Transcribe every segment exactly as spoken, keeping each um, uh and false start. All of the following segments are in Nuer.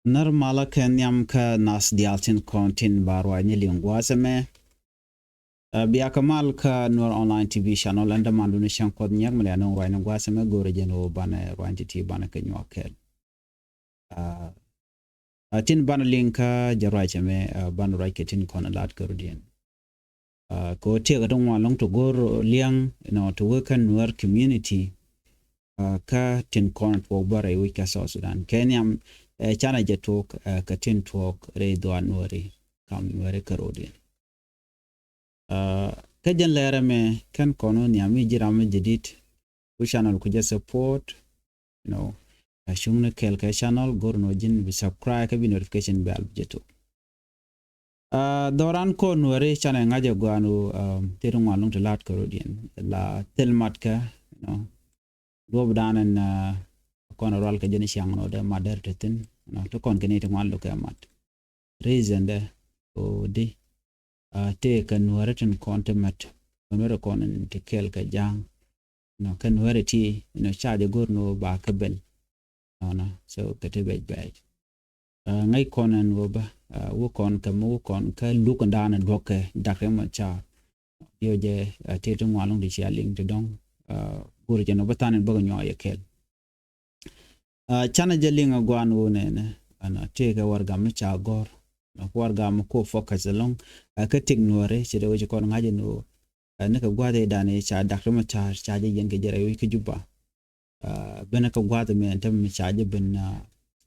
Närmalä kɛ nhiam kä nath diaal tin kɔn tin ba ruacni liŋ gua̱a̱th ɛmɛ. Ɛ, bia kɛ mal kä Nuer Online T V channel, ɛn dämandu ni cäŋ Kuɔth Nyiɛk mi lɛ nöŋ ruacni gua̱a̱th ɛmɛ, go̱o̱rä jɛn ɣöö banɛ ruac ti̱ti̱, banɛ kɛ nyuak kɛɛl. Ɛ, ɛ, tin banɛ liŋ kä jɛ ruac ɛmɛ, ɛ, banɛ ruac kɛ tin kɔn lat kä rɔ̱diɛn. Ɛ, kɛ ɣöö tëëkɛ ti ŋuan ɛlɔ̱ŋ ti go̱o̱r liɛŋ, you know, ti wee kä Nuer community, ɛ, kä tin kɔn tuɔɔk bä rɛy wec kä South Sudan. Kɛ nhiam, ɛ, canɛ jɛ tuɔɔk, ɛ, kɛ tin tuɔɔk rɛy dhuaar Nuääri, kam Nuääri kä rɔ̱diɛn. Ɛ, kä jɛn lɛr ɛmɛ, kɛn kɔn wä nhiam, mi ji̱ ram mi jadid ku channel, ku jɛ support, you know, ɛ, cuŋni kɛɛl kɛ channel, go̱o̱r ni ɣöö ji̱n bi subscribe kä bi notification bell bi jɛ tuɔɔk. Ɛ, dhɔran kɔn Nuääri, canɛ ŋa̱c ɛ gɔaa ni ɣöö, ɛ, tëë ti ŋuan ɛlɔ̱ŋ ti lat kä rɔ̱diɛn, la thil mat kä, you know, duɔ̱ɔ̱pdan ɛn, ɛ, kɔn rual kɛ jɛn ciaŋ ni ɣöö dee mat dee rɔ te thi̱n, you know, ti kɔn kɛ ni ti ŋuan lo̱k kɛ mat. Reason dɛ ɣöö di, ɛ, tëëkɛ Nuääri tin kɔn ti mät, kɛ Nuääri kɔn in ti kɛɛl kɛ ja̱a̱ŋ, you know, kɛ Nuääri ti, you know, ca jɛ go̱o̱r ni ɣöö ba kɛ bɛl. Nɔnɔ, so kɛ ti bɛc bɛc. Ɛ, ŋäc kɔn ɛn ɣöö bä, ɛ, wä kɔn kɛ mi wä kɔn kä luk in daanɛ duɔ̱k kɛ Dak Riek Machar. Diɛw jɛ, ɛ, tëë ti ŋuan ɛlɔ̱ŋ ti cia liŋ ti dɔ̱ŋ, ɛ, go̱o̱rä jɛn ɣöö bä tha̱a̱ŋ in bäkɛ nyuak yɛ kɛɛl. Ɛ, canɛ jɛ liŋ ɛ gɔaa ni ɣöö nɛnɛ, ɛn, ɛ, tëëkɛ warɛgak mi ca gɔ̱r. Ɛ, warɛgak mi ko focus ɛlɔ̱ŋ, ɛ, kä tëk Nuääri, ci dee wee ci kɔn ŋa̱c ɛn ɣöö, ɛ, nikɛ gua̱a̱th ëëdan ëë ca Dak Riek Machar ca jɛ yiɛn kɛ jɛ rɛy wec kä Juba. Ɛ, benɛ kä gua̱a̱th ɛmɛ ɛn täämɛ mi ca jɛ ben, ɛ,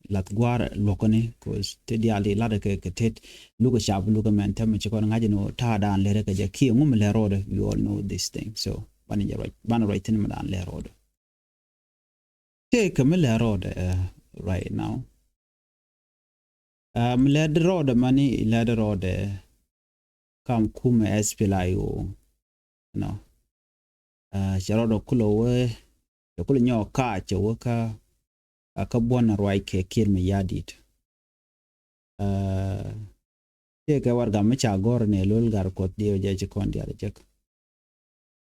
lath gua̱a̱r luɔ̱kni, 'cause ti diaal ti la̱t kɛ, kɛ tet lukɛ cap lukɛ mɛn täämɛ ci kɔn ŋa̱c ni ɣöö ta̱a̱dan lɛr kɛ jɛ kiɛ ŋu mi lɛr rɔɔdɛ, you all know this thing. So banɛ jɛ ruac, banɛ ruac thi̱n mi dan lɛr rɔɔdɛ. Tëëkɛ mi lɛr rɔɔdɛ, ɛ, right now. Ɛ, mi lɛr rɔɔdɛ mani, lɛr rɔɔdɛ kam kumɛ S P L A I O. You know. Ɛ, cɛ rɔɔdɛ kulɛ wee, cɛ kulɛ nyɔk kaa cɛ wee kä, ɛ, kä buɔ̱n ruac kɛ Kiir Mayardit. Ɛ, tëëkɛ warɛgak mi ca gɔ̱r ni Lol Gatkuoth, diɛw jɛ ci kɔn diaal jek.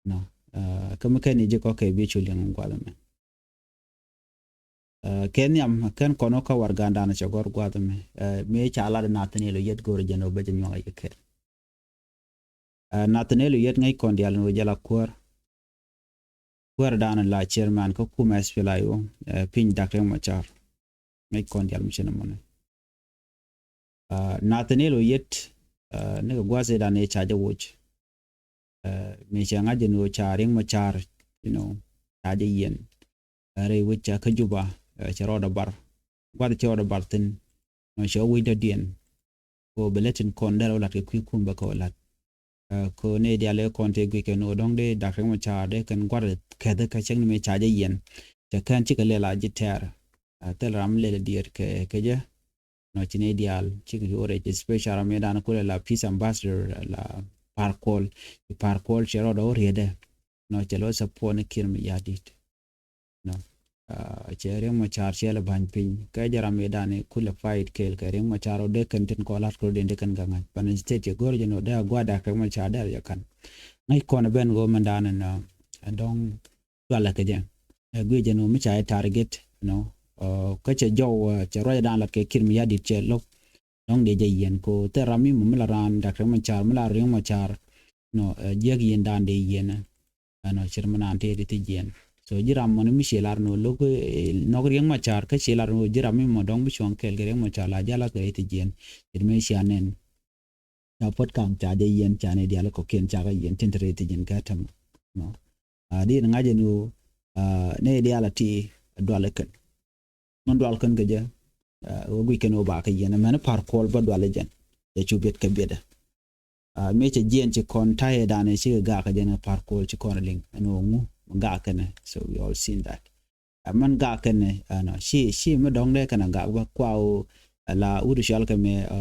You know. Ɛ, kä mi kɛn i̱ ji̱ kɔkɛ bi cu liŋ gua̱th ɛmɛ. Ɛ, kɛ nhiam, kɛn kɔn wä kä warɛgakdan cɛ gɔ̱r gua̱th ɛmɛ. Ɛ, mëë ca lat Nathaniel Oyet, go̱o̱rä jɛn ɣöö bä jɛ nyuak yɛ kɛɛl. Ɛ, Nathaniel Oyet ŋäc kɔn diaal ni ɣöö jɛ la kuäär. Kuäärdan la chairman kä kumɛ S P L A I O, ɛ, piny Dak Riek Machar. Ŋäc kɔn diaal mi ci nɔmɔ ni. Ɛ, Nathaniel Oyet, ɛ, nikɛ gua̱a̱th ëëdan ëë ca jɛ woc. Ɛ, mëë cɛ ŋa̱c jɛ ni ɣöö ca Riek Machar, you know, ca jɛ yiɛn. Ɛ, rɛy wec ca kä Juba, ɛ, cɛ rɔɔdɛ bar. Gua̱th cɛ rɔɔdɛ bar thi̱n. Nɔ cɛ wec dɔ̱diɛn. Kɛ ɣöö bɛ lät tin kɔn derɛ wä la̱t kɛ kui̱ kum bɛ kɛ wä la̱t. Ɛ, kɛ ɣöö nɛy diaal ëë kɔn tëë guic kɛ ni ɣöö dɔ̱ŋ dee Dak Riek Machar dee kɛn gua̱th kɛth kä cäŋ ni mëë ca jɛ yiɛn. Cɛ kɛn cikɛ lɛl a ji̱ tɛ̈r. Ɛ, thil ram lɛl diɛɛr kɛ, kɛ jɛ. Nɔ ci nɛy diaal cikɛ ɣöö rɛc, especially ram mëëdan kulɛ la peace ambassador, la Par Kuol. Ci Par Kuol cɛ rɔɔdɛ wä rietdɛ. Nɔ cɛ lɔ support ni Kiir Mayardit. Nɔ. Ɛ, cɛ Riek Machar cɛ lɛ ba̱ny piny. Kä jɛ ram mëëdan kulɛ fight kɛɛl kɛ Riek Machar ɔ dee kɛn tin kɔn la̱t kɛ rɔ̱diɛn dee kɛn gaŋa̱c. Pan state cɛ go̱r jɛ ni ɣöö dee a gua̱a̱th Dak Riek Machar dee a jɛ ka̱n. Ŋäc kɔn ɛ ben ɣöö mɛndan ɛn, ɛ, dɔ̱ŋ dualɛ kɛ jɛ. Ɛ, guic jɛ ni ɣöö mi ca jɛ target, you know. Ɛ, kä cɛ jɔw, ɛ, cɛ ruacdan lat kɛ Kiir Mayardit cɛ lo̱k. Dɔ̱ŋ dee jɛ yiɛn kɛ ɣöö thil ram mi mɔ mi la raan Dak Riek Machar, mi la Riek Machar. Nɔ, ɛ, jiäk yiɛndan dee yiɛn ɛ. Ɛnɔ cir mi naan tëë ti thiec yiɛn. So ji̱ ram mɔni mi ciɛ lar ni ɣöö lo̱k, ɛ, nhɔk Riek Machar, kä ciɛ lar ni ɣöö ji̱ ram mi mɔ dɔ̱ŋ bi cuɔ̱ŋ kɛɛl kɛ Riek Machar la jɛ lath kɛ rɛy thiec yiɛn. Cir mi cia nɛn. Ca Puɔt Kaŋ ca jɛ yiɛn, ca nɛy diaal kɔ̱kiɛn ca kɛ yiɛn tin te rɛy thiec yiɛn kɛ täämɛ. Nɔ. A, di ni ŋa̱c jɛ ni ɣöö, a, nɛy diaal a ti dual ikɛn. Min dual kɛn kɛ jɛ, a, ɣöö guic kɛn ɣöö ba kɛ yiɛn. Mɛn Par Kuol bä dual ijɛn. Cɛ cu biɛt kɛ biɛt ɛ. A, mëë cɛ jiɛn ci kɔn ta̱yɛ dan ɛ cikɛ gak kɛ jɛn Par Kuol ci kɔn liŋ. Ɛn ɣöö ŋu gak kɛn ɛ. So we all seen that. A, mɛn gak kɛn ɛ, ɛnɔ, ci, ci mi dɔ̱ŋ dee kɛn ɛ gak bä kua ɣöö, ɛ, la wut cɔal kɛ mɛ, ɛ,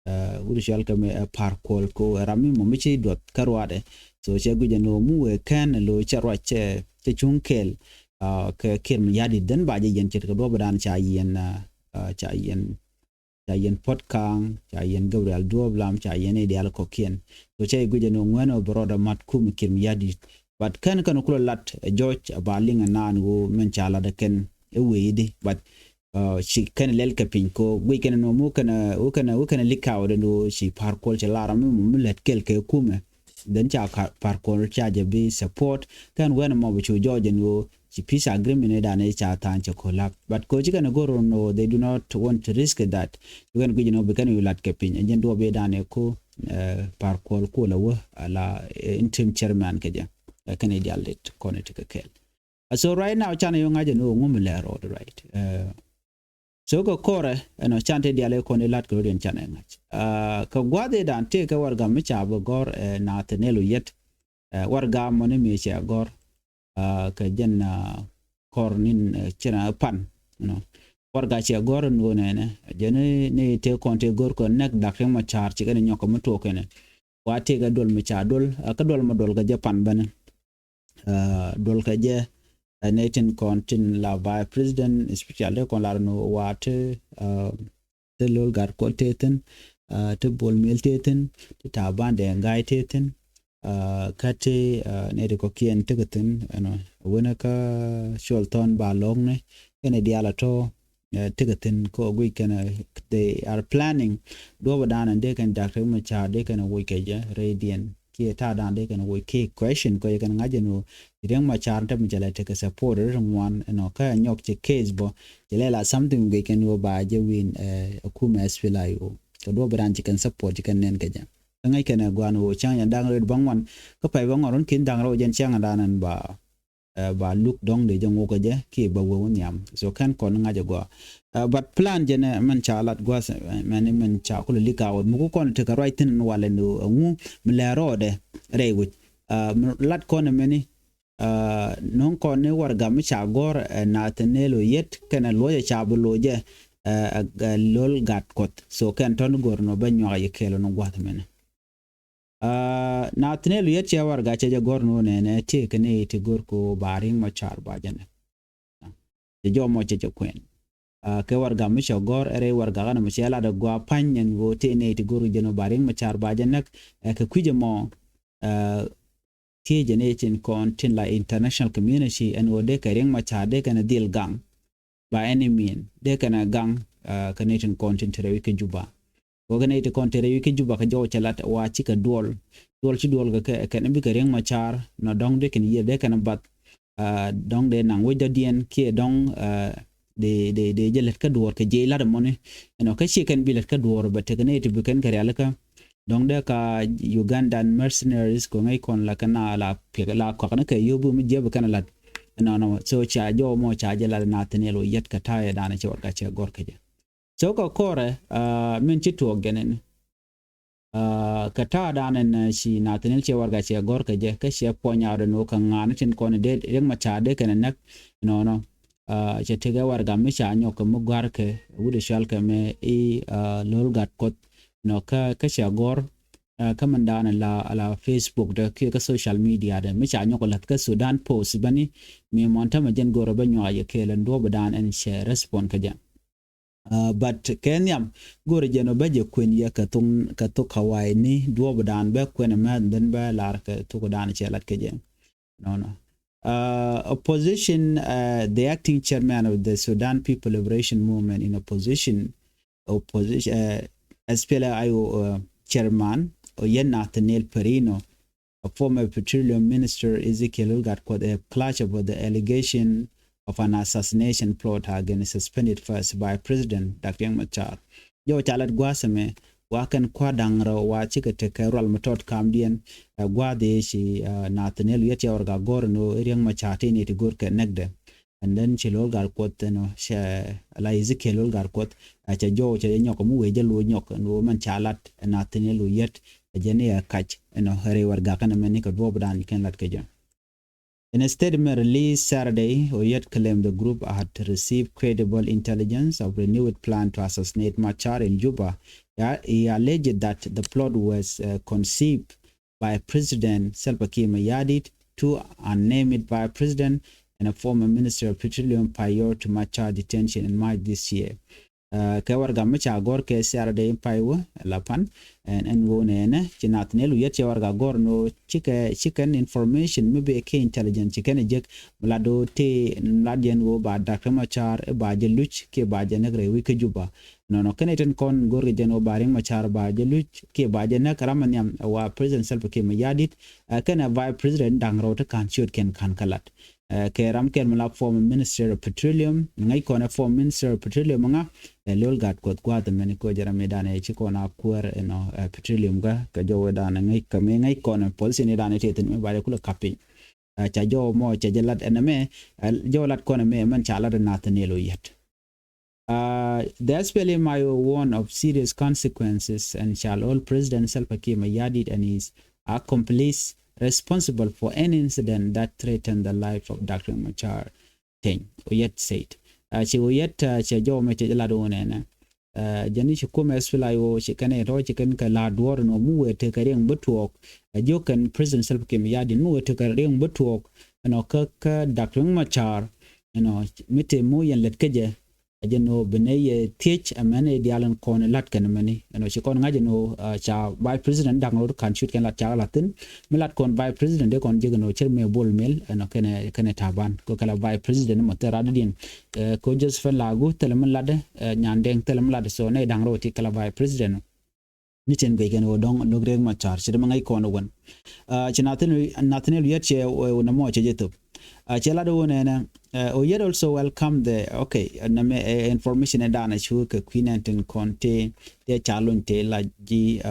ɛ, wut cɔal kɛ mɛ, ɛ, Par Kuol kɛ ɣöö ɛ ram mi mɔ mi ci duɔth kä ruaadɛ. So cɛ guic ɛn ɣöö mi wëë kɛn ɛ lo̱ cɛ ruac cɛ, cɛ cuŋ kɛɛl, ɛ, kɛ Kiir Mayardit, then ba jɛ yiɛn ce̱tkɛ duɔ̱ɔ̱pdan ca yiɛn, ɛ, ɛ, ca yiɛn, ca yiɛn Puɔt Kaŋ, ca yiɛn Gabriel Duɔ̱ɔ̱p Lam, ca yiɛn nɛy diaal kɔ̱kiɛn. So cɛ guic ɛn ɣöö ŋuɛ̈n ɣöö bɛ rɔɔdɛ mat kum Kiir Mayardit. But kɛn kɛn kulɛ lat, ɛ, jɔc, ɛ, ba liŋ ɛ naan ɣöö mɛn ca lat ɛ kɛn ɛ wëë i̱di. But Ci kɛn lɛl kɛ piny ko guic kɛn nɔ mu kɛn wä kɛn wä kɛn lik kaw den wä ci Par Kuol ci lar mi mu lɛt kɛl kɛ kumɛ. Then ca Par Kuol ca jɛ bi support kɛn wɛn mɔ bi cu jɔɔc den wä ci peace agreement ni dan ca than cɛ ko lap. But ko ci kɛn gor nɔ, they do not want to risk that. Ci kɛn guic nɔ bi kɛn yu lat kɛ piny. Jɛn duɔ bi dan ko Par Kuol Kuol wä ala interim chairman kɛ jɛ. Kɛn dial det kɔn ti kɛ kɛl. So right now canɛ yɔ ŋa̱c ɛn ɣöö ŋu mi lɛ rɔɔd, right? So kɛ kɔrɛ ɛnɔ can te dial ɛ kɔn ilat kɛ rɔdiɛn canɛ ŋa̱c. Kɛ gua̱th idan tëë kɛ warɛga mi ca bi gɔ̱r ɛ Nathaniel Oyet. Warɛga mɔni mi cɛ gɔ̱r kɛ jɛn kɔr nin cɛ pan. Warɛga cɛ gɔ̱r ɛn ɣöö nɛnɛ jɛn ni tëë kɔn tëë gɔ̱r kɛ nɛk Dak Riek Machar ci kɛn nyɔk kɛ mi tuɔk kɛnɛ. Wa tëë kɛ duɔl mi ca duɔl kä duɔl mi duɔl kɛ jɛ pan bäni. Duɔl kɛ jɛ ɛ nɛy tin kɔn tin la vice president, especially kɔn lar nu wa ti ti Lol Gatkuɔth ti thin, ti Bol Mel ti thin, ti Taban Deng Gai ti thin. Kä ti nɛy ti kɔkiɛn ti kɛ thin ɛnɔ wen kä Col Thɔn Ba Lɔkni kɛn diaal a tɔ ti kɛ thin kɔ guic kɛn. They are planning duɔpɛ dan dee kɛn Dak Riek Machar dee kɛn woc kɛ jɛ rɛydiɛn kiɛ ta̱a̱ dan dee kɛn woc kiɛ question kɔ jɛ kɛn ŋa̱c jɛ nu Riek Machar te mi cɛ lɛ tekɛ support ri ŋuan ɛnɔ kä nyɔk cɛ case bɔ cɛ lɛ la something guic kɛn wä ba jɛ win ɛ kumɛ SPLA-IO. Kɛ duɔpɛ dan ci kɛn support ci kɛn nɛn kɛ jɛ. Kä ŋäc kɛn ɛ guan wä cäŋ jɛ da̱ŋ rɛw ba ŋuan kä pay ba ŋuan run kin da̱ŋ rɛw jɛn cäŋ dan ɛn ba ba luk dɔŋ dee jɛ ŋuk kɛ jɛ kiɛ ba wee wä nhiam. So kɛn kɔn ŋa̱c ɛ gɔaa. But plan jɛn ɛ mɛn ca lat gua̱th mɛn mɛn ca kulɛ lik a wä muku kɔn tekɛ ruac thin walɛ ni ɛ ŋu mi lɛ rɔɔdɛ rɛy wi̱c. Lat kɔn ɛ mɛni no̱ŋ kɔn ni warɛga mi ca gɔ̱r ɛ Nathaniel Oyet kɛnɛ luɔcɛ ca bi locɛ ɛ Lol Gatkuɔth. So kɛn tɔn go̱r nɔ bä nyuak yɛ kɛɛl ɔn gua̱th mɛni. Nathaniel Oyet cɛ warɛga cɛ jɛ gɔ̱r ni wä nɛnɛ tëë kɛ ni ti go̱r ko ba Riek Machar ba jɛ nɛ. Cɛ jɔmɔ cɛ jɛ kuɛn kɛ warɛga mi cɛ gɔ̱r ɛrɛ warɛga kanɛ mi cɛ lat ɛ gua pa̱ny ɛn wä tëë ni ti go̱r jɛ ni ba Riek Machar ba jɛ nɛ. Kɛ kui̱c ɛmɔ tëë jɛ ni tin kɔn tin la international community ɛn wä dee kɛ Riek Machar dee kɛn dhil gaŋ. By any mean dee kɛn a gaŋ kɛ nɛy tin kɔn tin te rɛy wi̱c kä Juba. Kɛ kɛ nɛy tin kɔn te rɛy wi̱c kä Juba kɛ jɔw cɛ lat wa cikɛ duɔl. Duɔl ci duɔl kɛ kɛn bikɛ Riek Machar nɔ dɔ̱ŋ dee kɛn yiër dee kɛn bath. Dɔ̱ŋ dee naŋ wec dɔ̱diɛn kiɛ dɔ̱ŋ dee dee dee jɛ lät kä duɔɔr kɛ jiɛc lat ɛmɔni. Ɛnɔ kä ci kɛn bi lät kä duɔɔr bɛ tekɛ nɛy ti bi kɛn kɛ rialikä. Dɔ̱ŋ dee ka Ugandan mercenaries kɛ ŋäc kɔn la kɛn a la piɛk la kɔakni kɛ yio̱w bi mi jiɛp kɛn a lat. Ɛnɔnɔ so ca jɔw mɔ ca jɛ lat Nathaniel Oyet kɛ ta̱yɛ danɛ cɛ warɛga cɛ gɔ̱r kɛ jɛ. So kɛ kɔrɛ min ci tuɔɔk jɛ nɛn kɛ ta̱a̱ danɛ nɛ ci Nathaniel cɛ warɛga cɛ gɔ̱r kɛ jɛ kä cɛ puɔ̱ny a rɛ ni wä kɛ ŋa̱a̱n tin kɔn dee Riek Machar dee kɛn a näk. Ɛnɔnɔ cɛ tekɛ warɛga mi ca nyɔk kɛ mi gɔ̱a̱r kɛ wut ɛ cual kɛ mɛ i̱ Lol Gatkuɔth. Nɔ kä kä cɛ gɔ̱r kä mɛn daanɛ la la Facebook dɛ kiɛ kä social media dɛ mi ca nyɔk lath kä Sudan Post bäni. Mi mɔn tämɛ jɛn go̱rɛ bä nyuak yɛ kɛɛl ɛn duɔ̱ɔ̱p dan ɛn cɛ respond kä jɛ. But kɛ nhiam go̱rɛ jɛn ɔ bä jɛ kuɛn yɛ kɛ thok kɛ thok kawai ni duɔ̱ɔ̱p dan bä kuɛn ɛmɛ then bä lar kɛ thok dan cɛ lat kɛ jɛ. Nɔnɔ opposition, the acting chairman of the Sudan People Liberation Movement in opposition, opposition, SPLA-IO chairman Oyet Nathaniel Perino, a former petroleum minister Ezekiel Lol Gatkuɔth have clashed over the allegation of an assassination plot against suspended first vice president Dak Riek Machar. Jɔw ca lat gua̱a̱th ɛmɛ wa kɛn kua̱r da̱ŋ rɛw wa cikɛ tekɛ rual mi tɔt kamdiɛn. Ɛ gua̱a̱th ëë ci Nathaniel Oyet cɛ warɛga gɔ̱r ni wä Riek Machar ti ni ti go̱r kɛ näkdɛ. And then ci Lol Gatkuɔth ɛnɔ cɛ la Ezekiel Lol Gatkuɔth ɛ cɛ jɔw cɛ nyɔk mi wee jɛ lo̱c nyɔk ɛn wä mɛn ca lat ɛ Nathaniel Oyet ɛ jɛ ni ɛ kac ɛnɔ rɛy warɛga kɛn ɛmɛ ni kɛ duɔ̱ɔ̱p dan kɛn lat kɛ jɛ. In a statement released Saturday, Oyet claimed the group had received credible intelligence of renewed plan to assassinate Machar in Juba. He alleged that the plot was conceived by President Salva Kiir Mayardit, two unnamed vice president, and a former minister of petroleum prior to Machar detention in March this year. Kɛ warɛga mi ca gɔ̱r kɛ Saturday in pay wä la pan ɛn ɛn ɣöö nɛnɛ ci Nathaniel Oyet cɛ warɛga gɔ̱r ni ɣöö cikɛ cikɛn information mi bɛ kɛ intelligence ci kɛn ɛ jek mi lat ɣöö tëë lat yɛn ɣöö ba Doctor Machar ba jɛ luc kiɛ ba jɛ näk rɛy wi̱c kä Juba. Nɔnɔ kɛn ɛ tin kɔn go̱r kɛ jɛn ɣöö ba Riek Machar ba jɛ luc kiɛ ba jɛ näk ram mi nhiam ɛ wa President Salva Kiir Mayardit kɛnɛ Vice President da̱ŋ rɛw ti ka̱n ciöt kɛn ka̱n kä lat. Kɛ ram kɛl mi la former Minister of Petroleum ŋäc kɔn ɛ former Minister of Petroleum ŋa ɛ Lol Gatkuoth gua̱a̱th mɛn kɛ jɛ ram idan ɛ ci kɔn a kuäär ɛnɔ petroleum kä kɛ jɔw idan ŋäc kɛ mi ŋäc kɔn ɛ position idan ɛ tëë thin mi ba jɛ kulɛ ka̱p piny. Ca jɔw mɔ ca jɛ lat ɛn ɛmɛ jɔw lat kɔn ɛmɛ mɛn ca lat ɛ Nathaniel Oyet. Uh, the S P L M I O warn of serious consequences and shall hold President Salva Kiir Mayardit and his accomplices responsible for any incident that threaten the life of Doctor Machar Teny, Oyet said. Uh, ci Oyet uh, cɛ jɔw mɛ cɛ jɛ lat wun ɛnɛ. Uh, jɛn ni ci kumɛ S P L M I O ci kɛn ɛ tɔ ci kɛn kɛ la duɔr nɔ mu wee tekɛ riɛŋ bä tuɔɔk. Uh, jiök kɛn President Salva Kiir Mayardit mu wee tekɛ riɛŋ bä tuɔɔk. Ɛnɔ kä kä Doctor Machar ɛnɔ mi te mu yɛn lät kä jɛ. Ɛ jɛn ɣöö bi nɛ yɛ thiec ɛmɛn ɛ diaal in kɔn lat kɛn mɛni ɛn ɣöö ci kɔn ŋa̱c ɛn ɣöö ca Vice President da̱ŋ rot ka̱n cut kɛn lat cak lat thi̱n. Mi lat kɔn Vice President dee kɔn jek ɛn ɣöö cir mëë Bol Mel ɛn ɣöö kɛnɛ kɛnɛ Taban kɛ kɛ la Vice President mɔ thil rat diɛn. Kɛ ɣöö Josephine Lagu thilɛ mi latdɛ Nyandeng thilɛ mi latdɛ so nɛ da̱ŋ rot ti kɛ la Vice President. Ni tin guic kɛn ɣöö dɔ̱ŋ lo̱k Riek Machar ci dämɛ ŋäc kɔn wän. Ci Nathaniel Oyet cɛ wä nɛmɔ cɛ jɛ thop. Cɛ lat wä nɛnɛ Oyet also welcome the okay nɛmɛ information ɛ danɛ cu kɛ kui̱ nɛn tin kɔn tëë tëë ca luny tëë la ji̱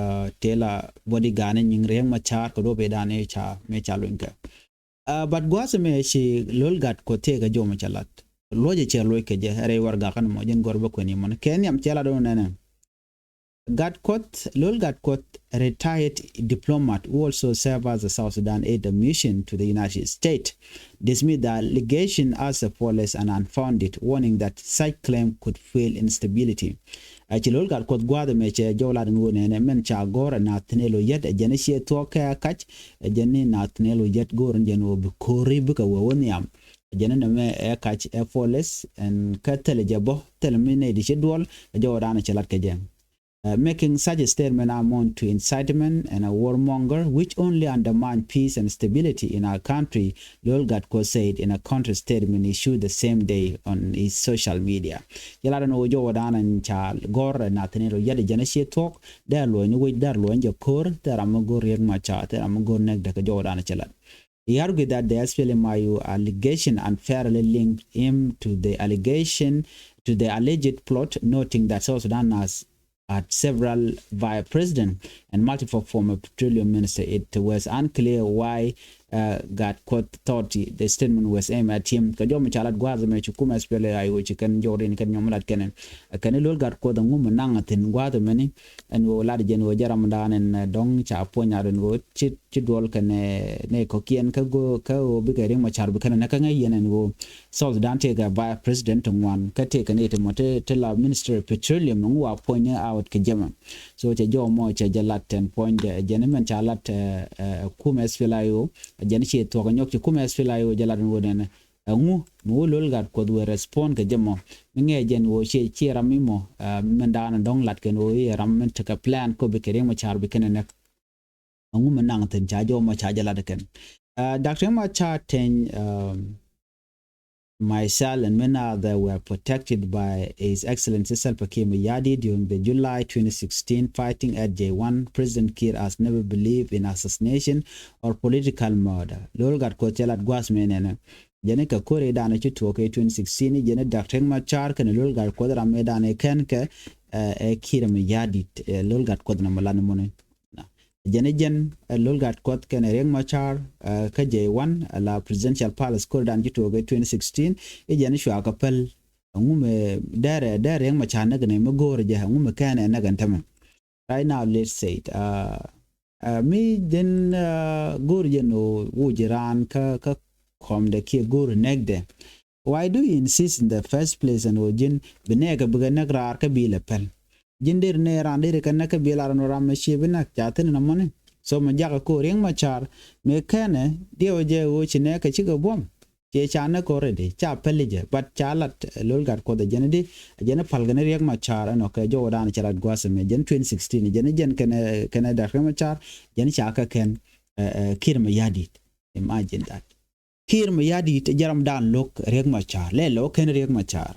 tëë la bodyguard ni nyiŋ Riek Machar kɛ duɔ̱p ɛ danɛ ca mëë ca luny kɛ. But gua̱a̱th mɛ ci Lol Gatkuoth tëë kɛ jɔmɔ cɛ lat luɔcɛ cɛ luɔc kɛ jɛ rɛy warɛga kɛn mɔ jɛn gɔr bä kuɛn imɔn kɛ nhiam cɛ lat wä nɛnɛ. Gatkuoth, Lol Gatkuoth, a retired diplomat who also served as a South Sudan aide mission to the United States, dismissed the allegation as a false and unfounded, warning that such claim could fuel instability. Ɛ ci Lol Gatkuoth gua̱a̱th ɛmɛ cɛ jɔw lat in ɣöö nɛnɛ mɛn ca gɔ̱r ɛ Nathaniel Oyet ɛ jɛn ɛ ciɛ thuɔ̱k kɛ ɛ kac ɛ jɛn ni Nathaniel Oyet go̱o̱r in jɛn ɣöö bi ko̱ri bikɛ wee wä nhiam. Ɛ jɛn ni nɛmɛ ɛ kac ɛ false ɛn kä thilɛ jɛ bä thilɛ mi nɛy di ci duɔl ɛ jɔw ɛ da̱a̱n ɛ cɛ lat kɛ jɛ. Uh, making such a statement amount to incitement and a warmonger, which only undermine peace and stability in our country, Lol Gatkuoth said in a counter statement issued the same day on his social media. Yɛ lat ɛn ɣöö jɔwä da̱a̱n ɛn ca gɔ̱r ɛ Nathaniel Oyet ɛ jɛn ɛ ciɛ thuɔ̱k dee luɔ̱ny ni wec dee luɔ̱ny jɛ ko̱r thil ram mi go̱r Riek Machar thil ram mi go̱r näk dee kɛ jɔwä da̱a̱n ɛ cɛ lat. He argued that the S P L M I O allegation unfairly linked him to the allegation to the alleged plot, noting that South Sudan has had several vice president and multiple former petroleum minister. It was unclear why uh, Gatkuoth thought the statement was aimed at him. Kɛ jɔm ca lat gua̱a̱th mɛ ci kumɛ S P L M I O ci kɛn jɔk rin kɛn nyɔm lat kɛn kɛn Lol Gatkuoth ŋum naŋ thin gua̱a̱th mɛni ɛn ɣöö lat jɛn ɣöö jɛ ram dan ɛn dɔŋ ca puɔ̱ny ar ɛn ɣöö ci ci duɔl kɛn nɛ kɔ̱kiɛn kä go̱o̱ kä ɣöö bikɛ Riek Machar bikɛn nɛ kä ŋäc yɛn ɛn ɣöö South Sudan tëëkɛ vice president ti ŋuan kä tëëkɛ ni ti mɔ ti ti la Ministry of Petroleum ŋu wa puɔ̱ny ni out kɛ jɛmɛ. So cɛ jɔw mɔ cɛ jɛ lat tɛn puɔ̱ny jɛ jɛn mɛn ca lat ɛ ɛ kumɛ S P L M I O jɛn ci thuɔk nyɔk ci kumɛ S P L M I O jɛ lat ɛn ɣöö nɛnɛ. Ɛŋu mi wä Lol Gatkuoth wee respond kɛ jɛ mɔ mi ŋɛɛ jɛn ɣöö ciɛ ciɛ ram mi mɔ mɛn daanɛ dɔ̱ŋ lat kɛn ɣöö iɛ ram mɛn tekɛ plan kɔ bikɛ Riek Machar bikɛn ɛ nɛk. Ɛŋu mi naŋ thin ca jɔw mɔ ca jɛ lat kɛn. Doctor Machar Teny, myself and many other were protected by His Excellency Salva Kiir Mayardit during the July twenty sixteen fighting at J one. President Kiir has never believed in assassination or political murder. Lol Gatkuoth cɛ lat gua̱a̱th mɛ nɛnɛ. Jɛn kɛ ko̱r i̱ danɛ ci tuɔɔk kɛ twenty sixteen i̱ jɛn Doctor Machar kɛnɛ Lol Gatkuoth ram i̱ danɛ kɛn kɛ ɛ Kiir Mayardit Lol Gatkuoth nɔmɔ lan muni. Jɛn i̱ jɛn ɛ Lol Gatkuoth kɛnɛ Riek Machar kä J one la Presidential Palace ko̱r dan ci tuɔɔk kɛ twenty sixteen i̱ jɛn cua kɛ päl. Ŋumɛ dɛrɛ dɛrɛ Riek Machar näk nɛ mi go̱o̱r jɛ ŋumɛ kɛnɛ näk ɛn tämɛ. Right now, let's say it. Uh, uh, mi den uh, go̱o̱r jɛ no wuc raan kä kä kɔmdɛ kiɛ go̱o̱r nɛkdɛ. Why do you insist in the first place ɛn ɣöö ji̱n bi nɛɛkɛ bikɛ näk raar kä bil ɛ päl? Ji̱n der nɛɛ raan der kɛ näk kä bil ar ɛn ɣöö ram mɛ cie bi näk ca thin ɛn ɛmɔni. So mɛ jakä ko̱o̱r Riek Machar mɛ kɛnɛ diɛwä jɛ ɣöö ci nɛɛkɛ cikɛ buɔ̱m. Ciɛ ca näk already, ca päli jɛ, but ca lat, eh, Lol Gatkuoth ɛ jɛn di, ɛ jɛn pal kɛn Riek Machar ɛnɔ kɛ jɔwdan cɛ lat gua̱a̱th ɛmɛ, jɛn twenty sixteen, jɛn, jɛn kɛn, kɛn Doctor Riek Machar, jɛn ca kɛ kɛn, eh, eh, Kiir Mayardit. Imagine that. Kiir Mayardit jɛ ramdan lo̱k Riek Machar, lɛ lɔ kɛn Riek Machar.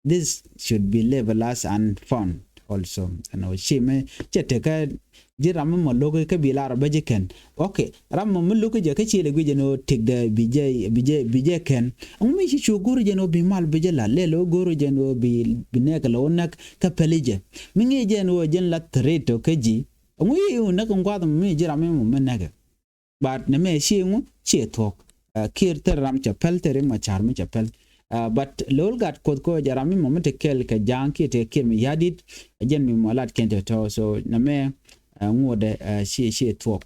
This should be level as and fun also. Ɛnɔ ci mɛ cɛ tekɛ ji̱ ram mi mɔ lo̱k kä bi lar bä ji̱ kɛn. Okay, ram mɔ mi lo̱k jɛ kä ci lɛ guic ɛn ɣöö tëkdɛ bi jɛ, bi jɛ, bi jɛ kɛn. Ɛŋu mi ci cu go̱r jɛ ɛn ɣöö bi mal bi jɛ la̱t, lɛ lɔ go̱r jɛ ɛn ɣöö bi, bi nɛɛk lɔ näk kä päli jɛ. Mi ŋi̱i̱c jɛ ɛn ɣöö jɛn la threat ɔ kä ji̱. Ɛŋu i̱ näk in gua̱a̱th mɔ mi ji̱ ram mi mɔ mi näkɛ. But nɛ mɛ ci ŋu ci thuɔ̱k. Uh, Kiir thil ram cɛ päl, thil Riek Machar mi cɛ päl. Uh, but Lol Gatkuoth kɔ jɛ ram mi mɔ mi te kɛl kɛ Ja̱a̱ŋ kiɛ te Kiir Mayardit, ɛ jɛn mi mɔ lat kɛn te tɔ. So nɛ mɛ, uh, ŋuɔdɛ, uh, ci, ci thuɔ̱k.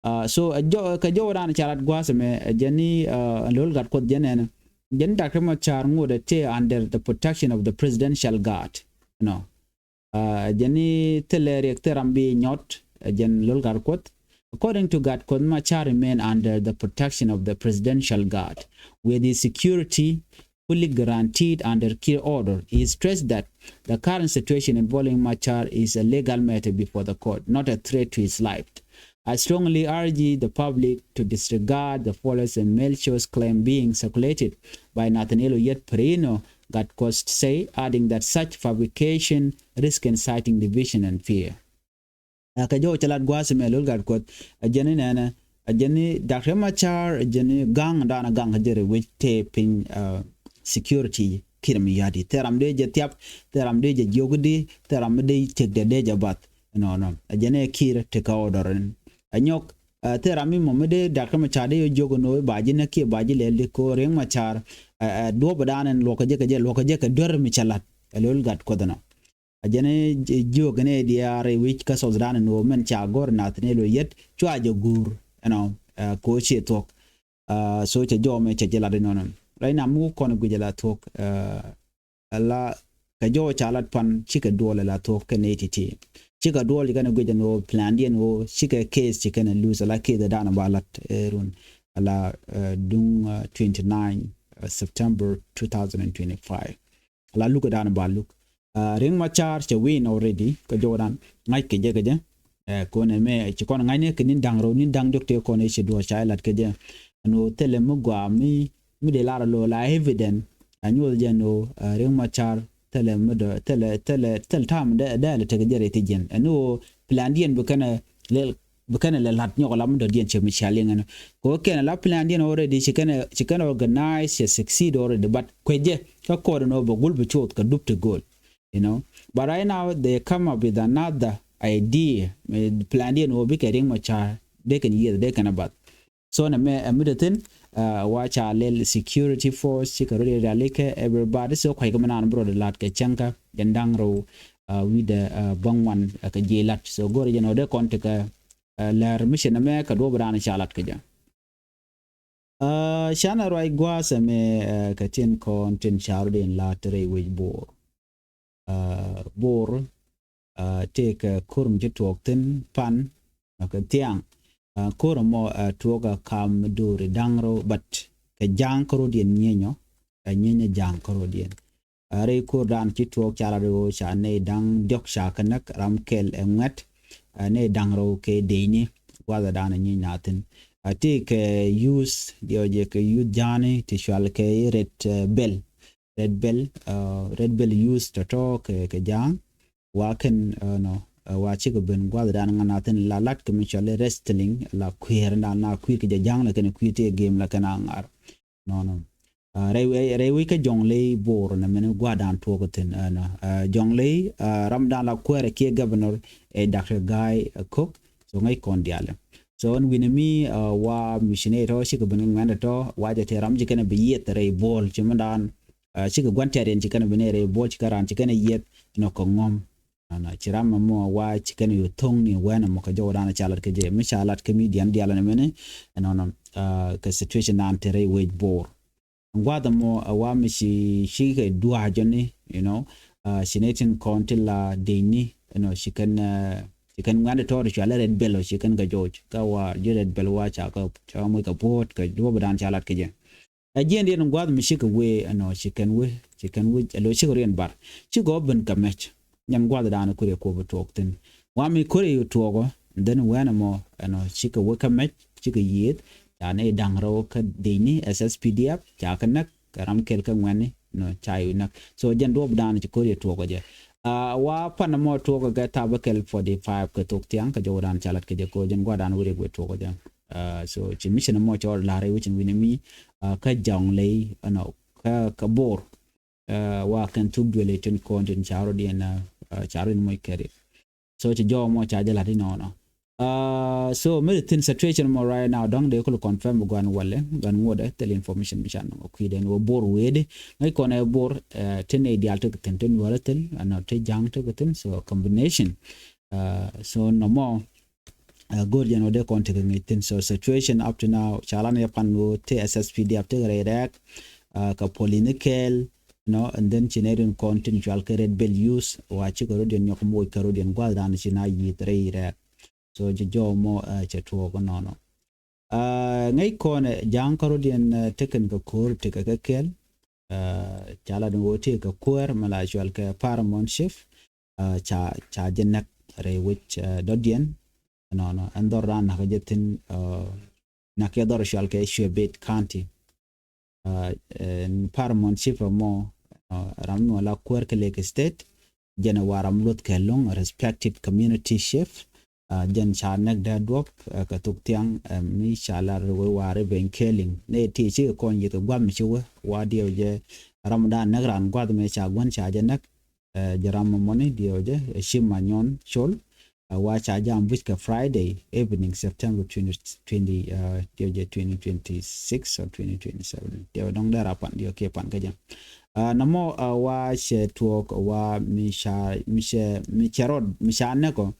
Uh, so, uh, jɔ, kɛ jɔwdan ca lat gua̱a̱th ɛmɛ, uh, jɛn ni, uh, Lol Gatkuoth jɛn ɛn. Jɛn Doctor Riek Machar ŋuɔdɛ te under the protection of the Presidential Guard. No. Uh, jɛn ni thilɛ Riek thil ram bi nyɔt, uh, jɛn Lol Gatkuoth. According to Gatkuoth, Machar remain under the protection of the Presidential Guard, with his security fully guaranteed under Kiir order. He stressed that the current situation involving Machar is a legal matter before the court, not a threat to his life. I strongly urge the public to disregard the false and malicious claim being circulated by Nathaniel Oyet Perino, Gatkuoth say, adding that such fabrication risk inciting division and fear. Ɛ kɛ jɔw cɛ lat gua̱a̱th mɛ Lol Gatkuoth, ɛ jɛn ni nɛnɛ, ɛ jɛn ni Doctor Machar, ɛ jɛn ni ga̱ŋ dan ɛ ga̱ŋ kä jɛ rɛ wec tëë piny, uh, security Kiir Mayardit. Thil ram dee jɛ thiap, thil ram dee jɛ jiök di, thil ram dee tëkdɛ dee jɛ bath. Nɔ, nɔ. Ɛ jɛn ni Kiir tekɛ order in. Ɛ nyɔk, uh, thil ram mi mɔ mi dee Doctor Machar dee yɔ jiök nɔ ba ji̱ nɛ kiɛ ba ji̱ lɛl di ko Riek Machar, uh, uh, duɔ̱p dan in luɔkä jɛ kɛ jɛ, luɔkä jɛ kɛ duer mi cɛ lat. Ɛ Lol Gatkuoth nɔ. A jɛn jiök ni diaar i̱ wi̱c kä South Sudan ni wä mɛn ca gɔr nath ni lo yet cua jɛ guur, you know, uh, ko cie thuɔk. Uh, so cɛ jɔmɛ cɛ jɛ lat inɔnɔ. Right now mi wä kɔn guic ala thuɔk. Uh, ala kɛ jɔw ca lat pan cikɛ duɔl ala thuɔk kɛ ni titi. Cikɛ duɔl cikɛ ni guic ni wä plan diɛn wä cikɛ case cikɛ ni lose ala case dan ba lat, eh, run. Ala, uh, duŋ, uh, twenty nine, uh, September two thousand and twenty five. Ala luk dan ba luk. Uh, Riek Machar cɛ win already kä jɔwdan ŋa̱c kɛ jɛ kɛ jɛ. Uh, kɔn ɛmɛ ci kɔn ŋa̱c ni kɛ ni da̱ŋ rɛw ni da̱ŋ jɔk tëë kɔn ɛ ci duɔ̱ɔ̱r ca ɛ lat kɛ jɛ. Ɛn ɣöö thilɛ mi gɔaa mi, mi dee lar lo la evident. A nyuɔth jɛ ɛn ɣöö, uh, Riek Machar thilɛ mi dɔ, thilɛ, thilɛ, thilɛ tam dee, dee lɛ tekɛ jɛ rɛy ti jiɛn. Ɛn ɣöö plan diɛn bi kɛn ɛ lɛl bi kɛn ɛ lɛ la̱t nyɔk lam dɔ̱diɛn cɛ mi cia liŋ ɛn. Kɛ wä kɛn ɛ la plan diɛn already ci kɛn ɛ, ci kɛn ɛ organize cɛ succeed already, but kuecɛ kä kɔɔr ɛn ɣöö bɛ gul bi cuɔth kɛ dup ti go̱o̱l, you know. But right now they come up with another idea, eh, plan diɛn ɣöö bikɛ Riek Machar dee kɛn yieth dee kɛn ɛ bath. So nɛ mɛ ɛ mi dee thin, uh, wa ca lɛl security force cikɛ rɔ rialikä everybody, so kua̱c kɛ mi naan bi rɔ di la̱t kɛ cäŋkä jɛn da̱ŋ rɛw, uh, wi̱dɛ, uh, bäŋuan, uh, kɛ jiɛ la̱t. So go̱rɛ jɛn ɣöö dee kɔn tekɛ, uh, lɛr mi cɛ nɛ mɛ kɛ duɔ̱p raan ca lat kɛ jɛ. Uh, canɛ ruac gua̱a̱th ɛmɛ, uh, kɛ tin kɔn tin ca rɔ di in la̱t rɛy wec Bor. Uh, Bor, uh, tëëkɛ ko̱r mi ci tuɔɔk thi̱n pan, uh, kɛ thiaŋ. Uh, ko̱r ɛmɔ, uh, tuɔɔk a kam mi do̱ri da̱ŋ rɛw, but kɛ ja̱a̱ŋ kärɔ̱diɛn nyienyɔ, uh, nyienyɔ ja̱a̱ŋ kärɔ̱diɛn. Uh, rɛy ko̱r dan ci tuɔɔk ca lat ɣöö ca nɛy da̱ŋ diɔ̱k ca kɛ näk ram kɛl ɛ ŋuɛ̈t, uh, nɛy da̱ŋ rɛw kɛ decni gua̱thɛ dan ɛ nyieny na thi̱n. Uh, tëëkɛ youth, diɔ̱k jɛ kɛ youth ja̱a̱ni ti cual kɛ i̱ Red, uh, Belt. Red Belt, uh, Red Belt youth tɔ̱tɔ̱ kɛ, kɛ ja̱a̱ŋ. Wa kɛn, uh, nɔ, uh, wa cikɛ ben gua̱thdan ŋa̱n a thi̱n la lat kɛ mi cɔl i̱ wrestling, la kui̱eer dan la kui̱ kɛ jɛ ja̱a̱ŋ la kɛn kui̱ tëë game la kɛn a ŋa̱r. Nɔ, nɔ. Uh, rɛy, rɛy, rɛy wec kä Jɔŋley Bor nɛ mɛn gua̱thdan tuɔɔk thi̱n, uh, nɔ. Uh, Jɔŋley, uh, ramdan la kuäärɛ kiɛ governor, eh, Doctor Gai, uh, Kok. So ŋäc kɔn diaalɛ. So ɛn wi̱nɛ mi, uh, wa missionary tɔ cikɛ ben ŋuɛ̈ndɛ tɔ wa jɛ tëë ram ci kɛn bi yieth rɛy Bor ci mi dan, uh, cikɛ gua̱n tɛ̈riɛn ci kɛn bi nɛ rɛy Bor ci kɛn raan ci kɛn yieth nɔ kɛ ŋɔ̱m. Nɔ, nɔ, ci ram ɛmɔ wa ci kɛn yu thoŋ ni wɛn ɛmɔ kɛ jɔwdan ca lat kɛ jɛ mi ca lat kɛ mi dian dial ɛn mɛni. Ɛnɔ, nɔ, uh, kɛ situation dan tëë rɛy wec Bor. Gua̱th ɛmɔ ɛ wa mi ci, ci kɛ dua̱a̱ jɔni, you know, uh, ci nɛ tin kɔn ti la decni, you know, ci kɛn, uh, ci kɛn ŋuɛ̈ndɛ tɔɔri cua lɛ Red Belt ɔ ci kɛn kɛ jɔɔc. Kä wa ji̱ Red Belt wa ca kɛ, ca moc kɛ bo̱o̱t kɛ duɔ̱p dan ca lat kɛ jɛ. Ɛ jiɛn diɛn gua̱th mi cikɛ wee ɛnɔ ci kɛn wee ci kɛn wee ɛ lo cikɛ riɛn bar cikɛ ɔ ben kɛ mɛc. Nyɛn gua̱th da̱a̱n kuri ɛ kuɔp ɛ tuɔɔk thi̱n. Wa mi kuri ɛ tuɔɔk ɔ, and then wɛn ɛmɔ ɛnɔ cikɛ wee kɛ mɛc cikɛ yiëëth. Ca ni da̱ŋ rɛw kä dec ni S S P D F ca kɛ näk kɛ ram kɛl kä ŋuɛ̈ni nɔ ca yi näk. So jɛn duɔp da̱a̱n ci kuri ɛ tuɔɔk ɔ jɛ. Wa pan ɛmɔ tuɔɔk ɛ gɛ tap ɛ kɛl forty five kɛ thok thiaŋ kɛ jɔw da̱a̱n ca lat kɛ jɛ ko jɛn gua̱th da̱a̱n wuri ɛ kuɛ tuɔɔk ɔ jɛ. So ci mission ɛmɔ cɔɔl la̱r i̱ wecin wi̱ni mi kä ja̱ŋ ley ɛnɔ kä kä bor. Wa kɛn thuk duël i̱ tin kɔn tin ca rɔ diɛn ca rɔ in moc kɛri. So ci jɔw mɔ ca jɛ la̱t inɔnɔ. So mi di thin situation mɔ right now dɔ̱ŋ dee kul confirm bi guan walɛ guan ŋuɔdɛ thil information mi can nɔŋ kui̱dɛn wä bor wee di ŋäc kɔn ɛ bor. Tin ney dial tek thin tin wä rɛ thil ɛnɔ ti ja̱ŋ tek thin so combination. So nɔmɔ go̱r jɛn wä dee kɔn tekɛ ŋi̱c thi̱n. So situation up to now ca lan yɛ pan ɣöö ti S S P D F tekɛ rɛy rɛɛk kɛ puɔl in kɛɛl. Nɔ and then ci nɛ rin kɔn tin cual kɛ Red Belt Youth wa cikɛ rodiɛn nyɔk moc kɛ rodiɛn gua̱th dan ci na yi̱th rɛy rɛɛk. So ci jɔw mɔ cɛ tuɔɔk nɔnɔ. Ŋäc kɔn ja̱a̱ŋ kä rodiɛn tekɛn kɛ ko̱r tekɛ kɛ kɛɛl. Ca la din wä tekɛ kuäär mɛ la cual kɛ Paramount Chief. Ca ca jɛ näk rɛy wec dɔ̱diɛn. Nɔnɔ ɛn dhɔr dan nakä jɛ thi̱n. Nakä dhɔr cual kɛ Shuebeit County. Ɛn Paramount Chief ɛmɔ ram mi wä la kuäär kɛ Lake State. Jɛn ɛ wa ram luth kɛ lo̱ŋ respected community chief. Jɛn ca näk dee duɔ̱p kɛ thuk thiaŋ mi ca lar wee wa Reverend Keeling nɛ ti ci kɛ kɔn yieth kɛ gua̱th mi ci wee wa diɛw jɛ. Ram dan näk ran gua̱th mi ca gua̱n ca jɛ näk. Jɛ ram mɔni diɛw jɛ ɛ ci ma nyɔn col. Wa ca jam buc kɛ Friday evening September twenty twenty diɛw jɛ twenty twenty six or twenty twenty seven diɛw dɔŋ dee ra pan diɛw kiɛ pan kä jɛ. Namɔ wa cɛ tuɔɔk wa mi ca mi cɛ mi cɛ rɔd mi ca nɛkɔ.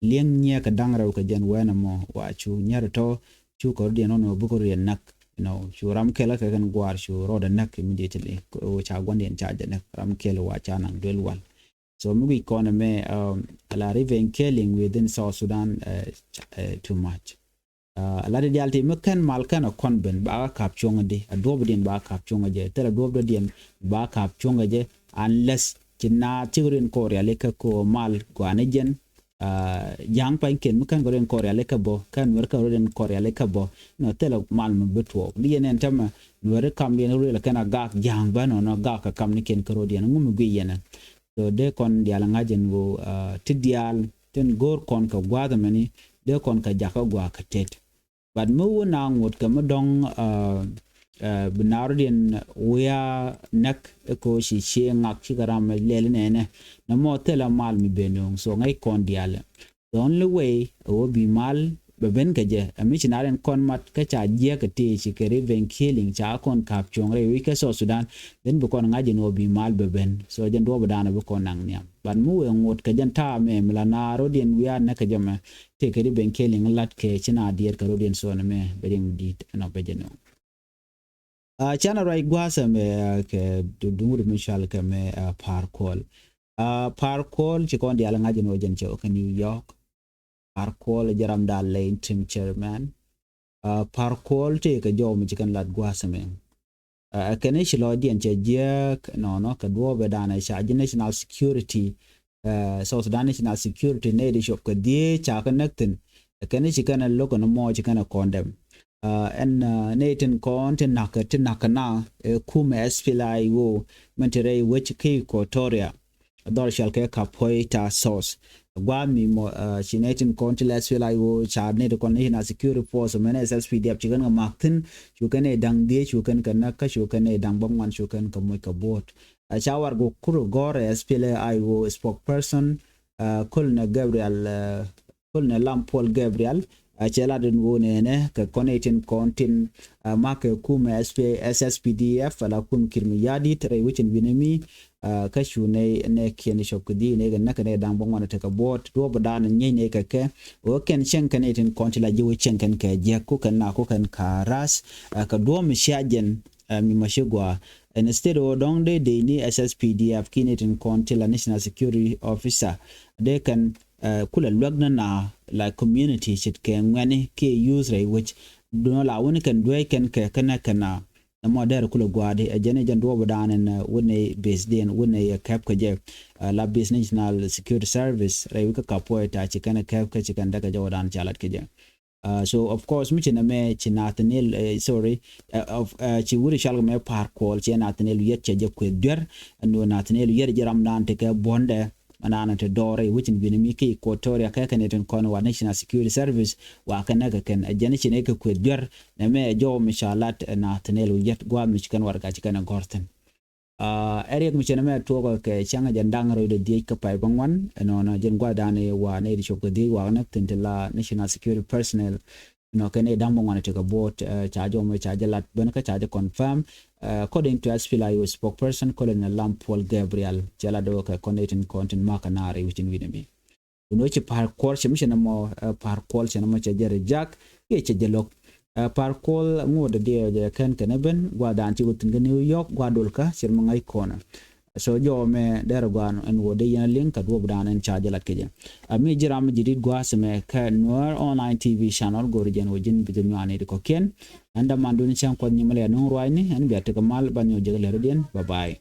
Liɛŋ nyiɛ kɛ da̱ŋ rɛw kɛ jɛn wɛn ɛmɔ wa cu nyɛr tɔ cu kɛ rɔdiɛn ɔn ɔ bikɛ rɔdiɛn näk. Cu ram kɛl kɛ kɛn gua̱a̱r cu rɔdɛ näk immediately. Ca gua̱ndiɛn ca jɛ näk ram kɛl wa ca naŋ duel wal. So mi guic kɔn ɛmɛ ala Reverend Keeling within South Sudan too much. Ala di dial ti mi kɛn mal kɛn a kɔn ben ba ka kap cuɔŋ di a duɔp diɛn ba ka kap cuɔŋ jɛ thil a duɔp diɛn ba ka kap cuɔŋ jɛ. Unless ci na tik rin kɔriali kɛ ko mal guani jɛn. Ja̱a̱ŋ pany ken mi kɛn kɛ rin kɔriali kɛ bɔ kɛn nuɛr kɛ rin kɔriali kɛ bɔ. Nɔ thil a mal mi bi tuɔɔk di yɛn ɛn tämɛ nuɛr kam diɛn rin kɛn a gak ja̱a̱ŋ bä nɔnɔ gak kɛ kam ni ken kɛ rodiɛn ŋu mi guic yɛn. So dee kɔn dial ŋa̱c ɛn ɣöö ti dial tin go̱o̱r kɔn kɛ gua̱a̱th ɛmɛni dee kɔn kɛ jakä gua̱a̱k kɛ tet. But mi wun a ŋot kɛ mi dɔŋ bi naarɔdiɛn wia näk ɛ ko ci cie ŋak cikɛ ram lɛl nɛnɛ. Nɛ mɔ thilɛ mal mi ben nuŋ so ŋäc kɔn dialɛ. The only way ɛ wä bi mal bɛ ben kɛ jɛ ɛ mi ci naarɔdiɛn kɔn mat kä ca jiɛk kɛ tëë ci kɛ Reverend Keeling ca kɔn kap cuɔ̱ŋ rɛy wi̱c kä South Sudan. Then bi kɔn ŋa̱c jɛ ni wä bi mal bɛ ben so jɛn duɔ̱ɔ̱p dan bi kɔn naŋ nhiam. But mi wëë ŋot kɛ jɛn ta̱a̱ mɛ mi la naarɔdiɛn wia näk kɛ jɛ mɛ. Tëë kɛ Reverend Keeling lat kɛ ci na diɛɛr kɛ rɔdiɛn so nɛ mɛ bɛ riɛŋ di̱t ɛnɔ bɛ jɛ nuŋ. Canɛ ruac gua̱a̱th ɛmɛ kɛ duŋ wut mi cual kɛ mɛ Par Kuol. Par Kuol ci kɔn diaal ŋa̱c ɛn wä jɛn cɛ wä kɛ New York. Par Kuol jɛ ram daal lɛ interim chairman. Par Kuol tëë kɛ jɔw mi ci kɛn lat gua̱a̱th ɛmɛ. Ɛ kɛn i̱ ci lɔcdiɛn cɛ jiääk nɔnɔ kɛ duɔ̱ɔ̱pɛ danɛ ca ji̱ national security. South Sudan national security nɛy di cop kɛ dhieec ca kɛ näk thi̱n. Ɛ kɛn i̱ ci kɛn ɛ lo̱k ɛn mɔ ci kɛn ɛ kɔn dɛm. Ɛn nɛy tin kɔn ti na̱k ti na̱k na ɛ kumɛ S P L A I O mɛn ti rɛy wec ki Equatoria. Dhɔr cɔal kɛ Kapoeta South. Gua̱a̱th mi mɔ ci nɛy tin kɔn ti lɛ S P L A I O ca nɛy ti kɔn national security force mɛn S S P D F ci kɛn kɛ mak thi̱n. Cu kɛn ɛ da̱ŋ dhieec cu kɛn kɛ näk kä cu kɛn ɛ da̱ŋ bäŋuan cu kɛn kɛ moc kɛ buɔ̱ɔ̱t. Ca warɛgak kur gɔ̱r S P L A I O spokesperson Colonel Gabriel Colonel Lam Paul Gabriel. Cɛ lat in ɣöö nɛnɛ kɛ kɔn itin kɔn tin makɛ kumɛ S S P D F ala kum Kiir Mayardit rɛy wecin wi̱nɛ mi. Kä cu nɛ nɛ kiɛn cɔp kɛ dhieec nɛ kɛ näk kɛ nɛ da̱ŋ bäŋuan tekɛ buɔt duɔ̱ɔ̱p dan nyieny nɛ kɛ kɛ. Ɣöö kɛn cieŋ kɛn itin kɔn ti la ji̱ wä cieŋ kɛn kɛ jiäk ku kɛn na ku kɛn ka rath. Kɛ duɔ̱ɔ̱p mi cia jɛn mi ma ci gɔaa. Instead ɣöö dɔ̱ŋ dee dee ni S S P D F ki̱n itin kɔn ti la national security officer dee kɛn kulɛ luäk ni na la community ce̱tkɛ ŋuɛ̈ni kiɛ youth rɛy wec. Duŋ la wuni kɛn dueec kɛn kɛ kɛnɛ kɛn a Ɛmɔ dɛr kulɛ gua̱a̱di ɛ jɛn ɛ jɛn duɔɔp dan ɛn wä nɛy base diɛn wä nɛy ɛ kɛp kɛ jɛ. La base National Security Service rɛy wi̱c kä Kapoeta ci kɛn ɛ kɛp kɛ ci kɛn däkɛ jɛ wä dan ca lat kɛ jɛ. So of course mi ci nɛ mɛ ci Nathaniel, sorry, ci wuri cal kɛ mɛ Par Kuol ci Nathaniel Yet cɛ jɛ kueth duer. Ɛn wä Nathaniel Yet jɛ ram dan ti kɛ buɔ̱ndɛ. Mɛ naan ti dɔɔrɛ wi̱cin wi̱ni mi ki Equatoria kɛ kɛn itin kɔn wa National Security Service wa kɛ nɛ kɛ kɛn ɛ jɛn ci nɛ kɛ kueth duer. Nɛ mɛ jɔw mi ca lat ɛ Nathaniel Yet gua̱a̱th mi ci kɛn warɛga ci kɛn ɛ gɔ̱r thi̱n. Ɛ riɛk mi cɛ nɛ mɛ tuɔɔk kɛ cäŋ ɛ jɛn da̱ŋ rɛw dee dhiec kä pay bä ŋuan ɛnɔnɔ jɛn gua̱a̱th dan ɛ wa nɛ di cop kɛ dhiec wa kɛ nɛ thi̱n ti la National Security personnel. Nɔ kɛn ɛ da̱ŋ bä ŋuan ɛ ti kɛ bo̱o̱t ca jɔw mi ca jɛ lat ben kä ca jɛ confirm. According to S P L A U spokesperson Colonel Lam Paul Gabriel cɛ la dɔɔ kɛ kɔn itin kɔn tin makä naar iwicin wi̱ni mi. Wun wä ci Par Kuol cɛ mi cɛ nɛ mɔ Par Kuol cɛ nɛ mɔ cɛ jɛ reject kiɛ cɛ jɛ lo̱k. Par Kuol ŋuɔ̱t dee diɛ jɛ kɛn kɛn ɛ ben gua̱a̱th dan ci wä thi̱n kä New York gua̱a̱th dol kä cɛ mi ŋa̱c kɔnɛ. So jɔw mɛ dɛr gua̱a̱n ɛn wä dee yɛn liŋ kä duɔɔp dan ɛn ca jɛ lat kɛ jɛ. A mi ji̱ ram mi ji̱ dit gua̱a̱th mɛ kɛ Nuer Online T V channel go̱o̱r jɛn wä ji̱n bi jɛ nyuani di kɔ̱kiɛn. Ɛn däman duni cäŋ kuɔth nyimɛ lɛ nuŋ ruacni ɛn bia tekɛ mal ban nyɔk jɛ kɛ lɛr diɛn. Bye bye.